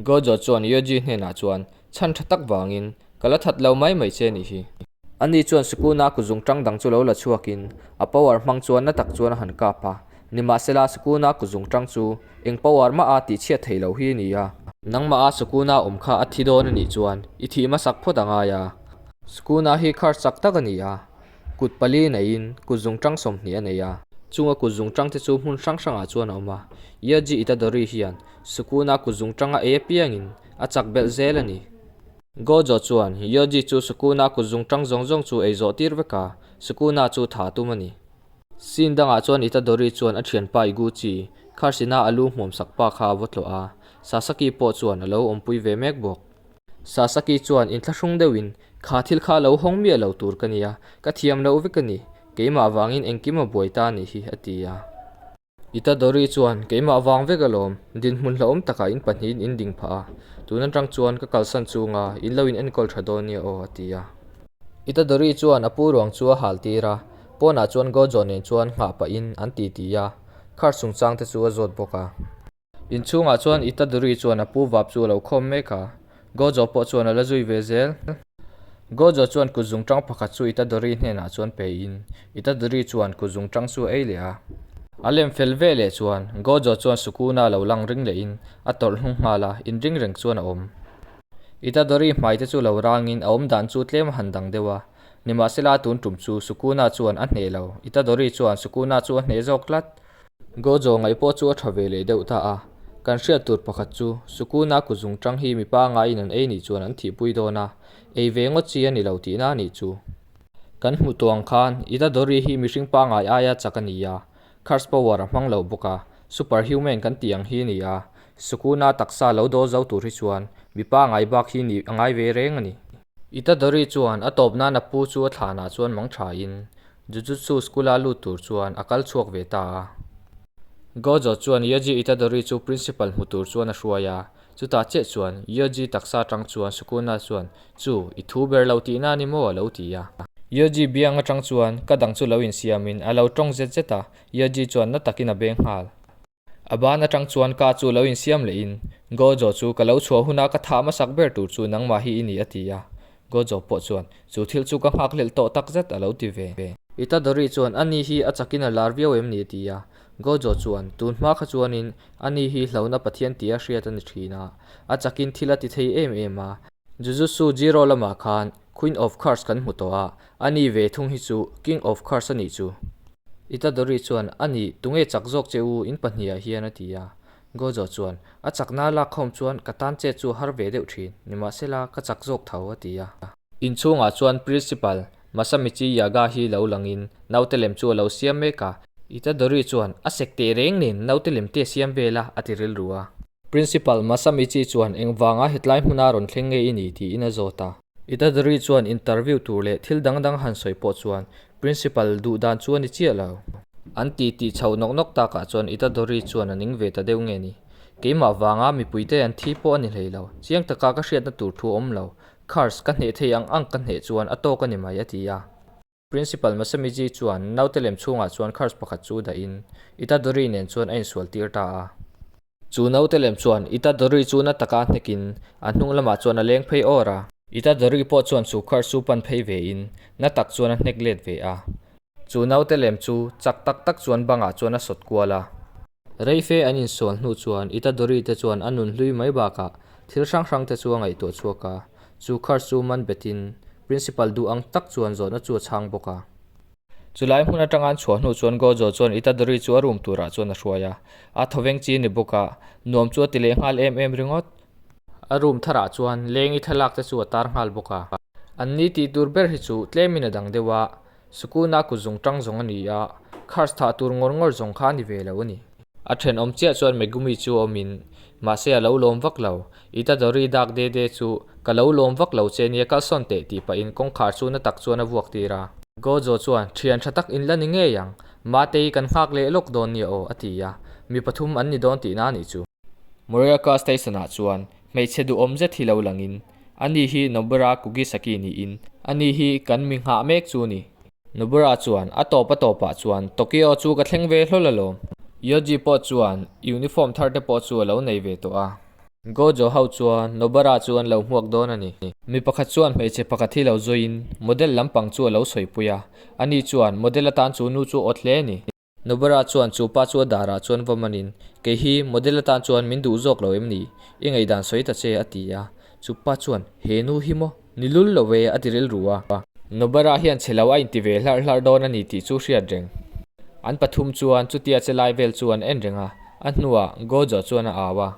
Gojo chuan Yoji hnenah chuan, Chhan tha tak vangin, ka la that lo mai mai che nih hi. Ani chuan Sukuna kutzungtang dang chu lo la chhuakin, a power hmang chuan na tak chuan a han kap a. Nimahsela, Sukuna kutzungtang chu eng power mah a tihchhiat thei lo hi a ni a. Nangmah a Sukuna awm kha a thi dawn a nih chuan i thih hmasak phawt a ngai a. Sukuna hi curse chak tak a ni a. Kut pali neiin kut zungtang 20 a nei a. Chunga kut zungtang te chu hmun hrang hrangah chuan a awm a. Yoji Itadori hian Sukuna kut zungtang a ei apiangin a chak belh zel a ni. Gojo chuan Yoji chu Sukuna kut zungtang zawng zawng chu ei zawh tir vek a, Sukuna chu tha tum a ni. Scene dangah chuan Itadori chuan a thianpa Iguchi, Kharsina a lu hmuamsak pa kha a va tlawh a, Sasaki pawh chuan a lo awmpui ve mek bawk. Sasaki chuan inthlahrung deuhin, Kha thil kha lo hawng miah lo tur ka nia, ka thiam loh vek a ni, keimah vangin engkim a buai ta a nih hi, a ti a. Itadori chuan, Keimah vang vek alawm, dinhmun hlauhawm takah in pahnihin in ding phah a, tun atang chuan ka kalsan chunga in lo in enkawl tha dawn nia aw, a ti a. Itadori chuan a pu ruang chu a hal tir a, pawnah chuan Gojo nen chuan nghah pahin an titi a, car chungchang te chu a zawt bawk a. Inchhungah chuan Itadori chuan a pu vap chu a lo khawm mek a, Gojo pawh chuan a la zui ve zel. Gojo chuan kut zungtang pakhat chu Itadori hnenah chuan pe in, Itadori chuan kut zungtang chu a ei leh a. A lem fel ve leh chuan Gojo chuan Sukuna a lo lang ring leh in a tawrh hnung nghal a, inring reng chuan a awm. Itadori hmai te chu lo rang in a awm dan chu tlem a han dang deuh a, nimahsela tun tum chu Sukuna chuan a hneh lo, Itadori chuan Sukuna chu a hneh zawk tlat. Gojo ngaih pawh chu a tha ve leh deuh ta a, kan hriat tur pakhat chu Sukuna kut zungtang hi mi pangaiin an ei nih chuan an thihpui dawn a, ei ve ngawt chi a ni lo tihna a nih chu. Kan hmuh tawh ang khan Itadori hi mihring pangai aia chak a ni a, curse power a hmang lo bawk a, super human kan tih ang hi a ni a, Sukuna taksa lo dawl zo tur hi chuan mi pangai bak hi nih a ngai ve reng a ni. Itadori chuan a tawp nan a pu chu a thlanah chuan mang thain Jujutsu school-a lut tur chuan a kal chhuak ve ta a. Gojo chuan Yoji Itadori chu principal hmu tur chuan a hruai a, chutah chiah chuan Yoji taksa atang chuan Sukuna chuan, Chu, i thu ber lo tihna a ni maw? a lo ti a. Yoji biang atang chuan ka dang chu lo insiamin a lo tawng zet zet a, Yoji chuan na takin a beng nghal. A ban atang chuan ka chu lo insiam lehin, Gojo chu ka lo chhuah huna ka thah hmasak ber tur chu nangmah hi i ni a ti a. Gojo pawh chuan, Chu thil chu ka nghakhlelh tawh takzet a lo ti ve. Itadori chuan, Ani hi a chakin a lar viau em ni a ti a. Gojo chuan, Tun hma kha chuanin ani hi hlauhna Pathian tia hriat a ni thin a. A chakin thil a ti thei em em a. Jujutsu Jiro lamah khan Queen of Curse kan hmu tawh a, ani ve thung hi chu King of Curse a nih chu. Itadori chuan, A nih, tunge chak zawk che u in pahnihah hian a ti a. Gojo chuan, A chakna lak khawm chuan ka tan chet chu har ve deuh thin, nimahsela ka chak zawk tho a ti a. Inchhungah chuan Principal Masamichi Yaga hi lo langin naute lem chu a lo siam mek a. Itadori chuan, A sek teh reng nen naute lem te siam vel a, a ti rilru a. Principal Masamichi chuan engvanga hetlai hmuna rawn thleng nge i ni tiin a zawt a. Itadori chuan interview tur leh thil dang dang han sawi pawh chuan Principal duh dan chu a ni chiah lo. An ti tih chhoh nawk nawk takah chuan Itadori chuan a ning ve ta deuh nge ni. Keimah vanga mipuite an thi pawh a ni hlei lo. Chiang taka ka hriatna tur thu a awm lo. Curse ka hneh thei ang ang ka hneh chuan a tawk a ni mai a ti a. Principal Masamiji chuan naute lem chhungah chuan curse pakhat chu dahin Itadori nen chuan a insual tir ta a. Chu naute lem chuan Itadori chu na taka hnekin a hnung lamah chuan a leng phei awr a. Itadori pawh chuan chu curse chu pan phei vein na tak chuan a hnek let ve a. Chu naute lem chu chak tak tak chuan bangah chuan a sawt kual a. Reife an insual hnu chuan Itadori te chuan a nun hlui mai bakah thil hrang hrang te chu a ngaihtuah chhuak a. Chu curse chu man betin Principal duh ang tak chuan zawhna chu a chhang bawk a. Chulai hmun atanga an chhuah hnu chuan Gojo chuan Itadori chu a room turah chuan a hruai a, a thawveng chi a ni bawk a, nuam chu a ti leh nghal em em ringawt. A room tharah chuan lengi thlalak te chu a tar nghal bawk a. An ni tih tur ber hi chu tlemin a dang deuh a, Sukuna kut zung tang zawng a ni a, curse thah tur ngawr ngawr zawng kha a ni ve lo a ni. A thenawm chiah chuan Megumi chu awmin, mahse a lo lawm vak lo. Itadori dak de de chu, Ka lo lawm vak lo che nia kalsawn teh tih pahin kawngkhar chu na tak chuan a vuak tir a. Gojo chuan, Thian tha tak in la ni ngei ang, Matei kan nghak leh lawk dawn nia aw, a ti a. Mi pathum an ni dawn tihna a nih chu. Morioka Station-ah chuan hmeichhe duhawm zet hi lo langin, Ani hi Nobura Kugisaki niin, ani hi kan mi nghah mek chu ni. Nobura chuan a tawp a tawpah chuan Tokyo chu ka thleng ve hlawl alawm. Yoji pawh chuan uniform thar te pawh chu a lo nei ve tawh a. Gojo ho chuan Nobara chu an lo hmuak dawn a ni. Mi pakhat chuan hmeichhe pakhat hi lo zuiin model lampang chu a lo sawipui a, ani chuan model atan chu nu chu awt hle a ni. Nobara chuan chu pa chu a darah chuan va manin, Kei hi model atan chuan min duh zawk lo em ni? I ngaihdan sawi ta che, a ti a. Chu pa chuan, He nu hi maw? Ni lul lo e, a ti rilru a. Nobara hian chhe lo a inti ve hlarh hlarh dawn a ni tih chu hriat reng. An pathum chuan chutia che lai vel chu an en reng a, a hnuah Gojo chuan a au a.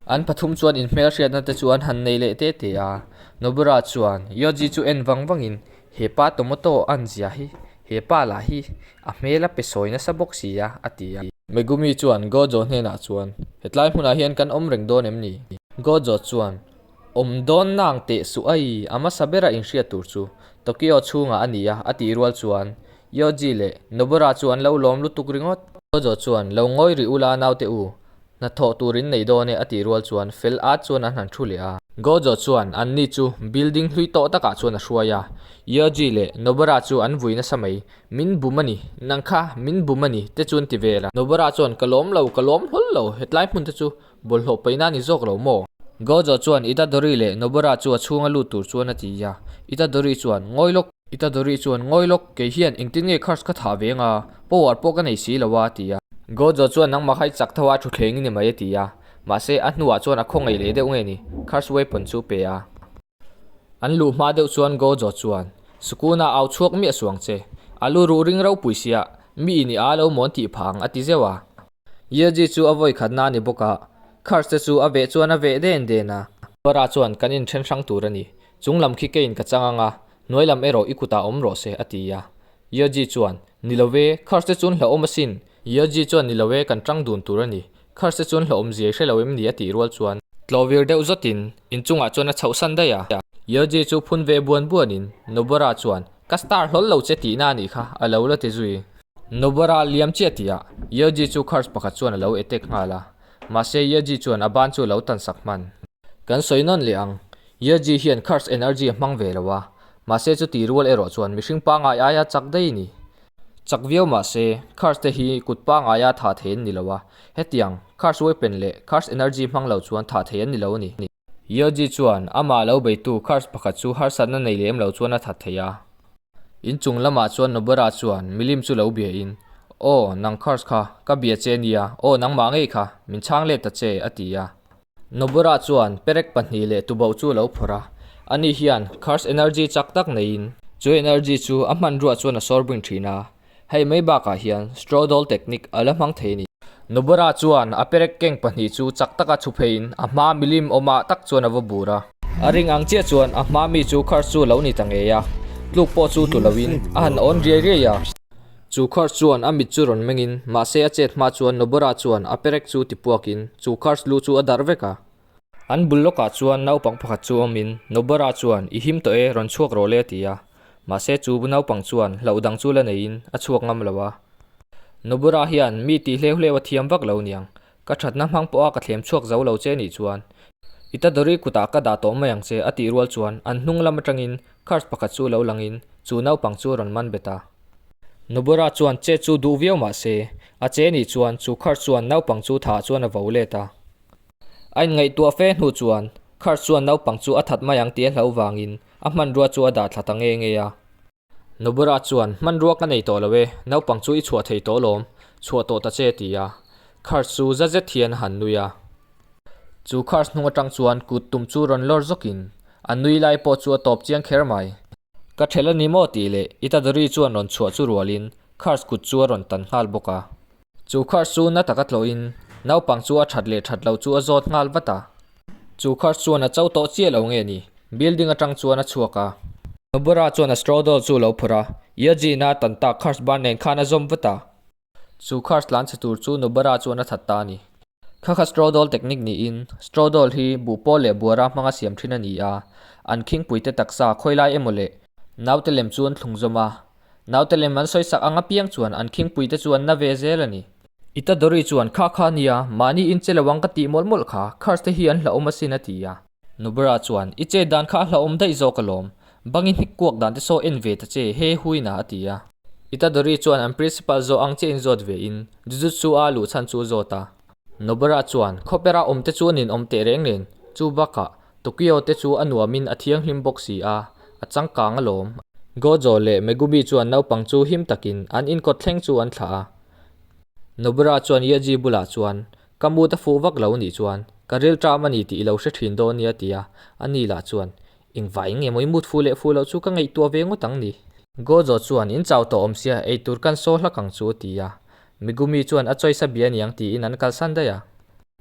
An pathum chuan inhmelhriatna te chu an han nei leh te te a. Nobara chuan Yoji chu en vang vangin, He pa tomato an zia hi, he pa lah hi a hmel a pe sawi nasa bawk si a, a ti a. Megumi chuan Gojo hnenah chuan, Hetlai hmunah hian kan awm reng dawn em ni? Gojo chuan, Awm dawn nang teh suh ai, a hmasa bera inhriat tur chu Tokyo chhungah a ni a, a tih rual chuan Yoji leh Nobara chu an lo lawm lutuk ringawt. Gojo chuan, Lo ngawi rih ula naute u, hnathawh tur in nei dawn e, a tih rual chuan fel at chuan an han thu leh a. Gojo chuan anni chu building hlui tawh takah chuan a hruai a, Yoji leh Nobara chu an vui nasa mai, Min bum a ni, nang kha min bum a ni, te chuan ti vel a. Nobara chuan, Ka lawm lo, ka lawm hlawl lo, hetlai hmun te chu Bawlhhlawh paihna a ni zawk lo maw? Gojo chuan Itadori leh Nobara chu a chhunga lut tur chuan a ti a. Itadori chuan, Ngawi lawk! Itadori chuan, Ngawi lawk! Kei hian engtin nge curse ka thah ve anga? Power pawh ka nei si lo a, a ti a. Gojo chuan, Nangmah kha i chak tho a, thuthleng i ni mai, a ti a. Mahse, a hnuah chuan a khawngaih leh deuh nge ni? Curse weapon chu pe a. An luh hma deuh chuan Gojo chuan, Sukuna au chhuak miah suang che. A lu ruh ring ropui sia, mi in i a lo mawn tih phah ang, a ti zeuh a. Yoji chu a vawi khatna a ni bawk a, curse te chu a veh chuan a veh den den a. Bara chuan kan inthen hrang tur a ni, chung lam khi keiin ka chang ang a, hnuai lam erawh i kutah awm rawh se, a ti a. Yoji chuan, Ni lo e, curse te chuan hlauhawm asin. Yoji chuan Ni lo e, kan tang dun tur a ni, curse te chuan hlauhawm zia i hre lo em ni a tih rual chuan. Tlawhvir deuh zawtin inchungah chuan a chhohsan daih a. Yoji chu phun ve buan buanin Nobara chuan, Ka star hlawl lo che tihna a nih kha, a lo la ti zui. Nobara liam chiah tihah Yoji chu curse pakhat chuan a lo attack nghal a, mahse Yoji chuan a ban chu a lo tan sak hman. Kan sawi nawn leh ang, Yoji hian curse energy a hmang ve lo a, mahse chuti rual erawh chuan mihring pangngai aia chak daih a ni. Chak viau mahse curse te hi kut pangngaia thah thei an ni lo a, hetiang curse weapon leh curse energy hmang lo chuan thah thei an ni lo a ni. Yoji chuan amah lo beitu curse pakhat chu harsatna nei lem lo chuan a that thei a. In chung lamah chuan Nobara chuan milim chu lo bia in, Aw, nang curse kha, ka bia che nia, aw nangmah ngei kha, min chhang let ta che, a ti a. Nobara chuan perek pahnih leh tuboh chu a lo phawrh a, ani hian curse energy chak tak neiin chu energy chu a hmanruah chuan a sawr bing thin a, Hei mai bakah hian straw doll technique a la hmang thei a ni. Nobara chuan a perek keng pahnih chu chak taka chhu pheiin a hma milim awmah tak chuan a va bur a. A ring ang chiah chuan a hma mi chu curse chu lo ni ta ngei a, tluk pawh chu tlu loin a han awn riai riai a. Chu curse chuan a mit chu rawn mengin mahse a chet hma chuan Nobara chuan a perek chu tipuakin chu curse lu chu a darh vek a. An bul lawkah chuan naupang pakhat chu awmin Nobara chuan i him tawh e, rawn chhuak rawh le a ti a. Mahse chu naupang chuan hlauh dang chu la neiin a chhuak ngam lo a. Nobara hian mi tih hleu hleu a thiam vak lo niang, ka thatna hmang pawha ka thlem chhuak zo lo che nih chuan Itadori kutah ka dah tawh mai ang che a tih rual chuan an hnung lam atangin curse pakhat chu lo langin chu naupang chu a rawn man bet a. Nobara chuan che chu duh viau mahse a che nih chuan chu curse chuan naupang chu thah chuan a vo let a. A inngaihtuah fe hnu chuan Curse chuan naupang chu a that mai ang tih a hlauh vangin a hmanrua chu a dah thla ta nge nge a. Nobara chuan, Hmanrua ka nei tawh lo e, naupang chu i chhuah thei tawh lawm, chhuah tawh ta che a ti a. Curse chu za zet hian a han nui a. Chu Curse hnung atang chuan kut tum chu rawn lawr zawkin a nui lai pawh chu a tawp chiang kher mai. Ka ṭhelh a ni maw tih leh Itadori chuan rawn chhuah chu rualin Curse kut chu a rawn tan nghal bawk a. Chu curse chu na taka tlawhin naupang chu a that leh that loh chu a zawt nghal vat a. Chu curse chuan a cho tawh chiah lo nge ni, building atang chuan a chhuak a. Nobara chuan a straw doll chu a lo phawrh a, Yajin a tan tak curse ban nen khan a zawm vat a. Chu curse tlan chhe tur chu Nobara chuan a that ta a ni. Kha kha straw doll technique niin, straw doll hi buhpawl leh buara hmanga siam thin a ni a, an khingpuite taksa khawilai emaw leh naute lem chu an thlung zawm a, Naute lem an sawi sak ang apiang chuan an khingpui te chu an na ve zel a ni. Itadori chuan kha kha nia, mahni in che lo ang ka tih mawlh mawlh kha, curse te hi an hlauhawm asin a ti a. Nubra chuan, I chet dan kha a hlauhawm daih zawk alawm, bang i hnik kuak dan te saw en ve ta che, he huina a ti a. Itadori chuan an principal zawh ang chiah in zawt ve in, Jujutsu a luh chhan chu a zawt a. Nobara chuan, Khawpera awm te chu a ninawm teh reng nen, chu bakah Tokyo te chu a nuamin a thianghlim bawk si a, a changkang alawm. Gojo leh Megumi chuan naupang chu him takin an inkawt thleng chu an thlah a. Nobara chuan Yeji bulah chuan, Ka mood a fuh vak lo nih chuan, ka rilṭam a ni tih i lo hre ṭhin dawn nia ti a, ani lah chuan, Engvai nge maw i mood fuh leh fuh loh chu ka ngaihtuah ve ngawt ang ni? Gojo chuan, In chau tawh awm sia, eitur kan saw hlak ang chu a ti a. Megumi chuan a choice a bia aniang tiin an kalsan daih a.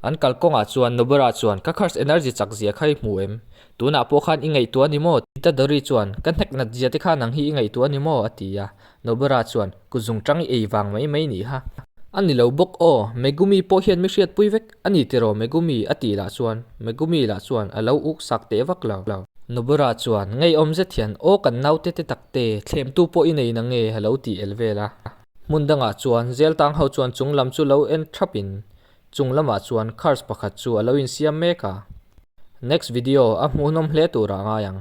An kal kawngah chuan Nobara chuan, Ka curse energy chak zia kha i hmu em? Tunah pawh khan i ngaihtuah a ni maw? Itadori chuan, Ka hnek nat zia te kha nang hi i ngaihtuah a ni maw? a ti a. Nobara chuan, Kut zungṭang i ei vang mai mai nih kha. A ni lo bawk aw, Megumi pawh hian mi hriatpui vek a ni tiraw Megumi? a tih lah chuan Megumi lah chuan a lo uk sak teh vak lo. Nobara chuan, Ngeiawm zet hian, Aw kan naute te takte, thlemtu pawh i nei nange? a lo ti el vel a. Hmun dangah chuan Zeltang ho chuan chung lam chu lo en thapin chung lamah chuan cars pakhat chu a lo insiam mek a. Next video a hmuhnawm hle turah a ngai ang.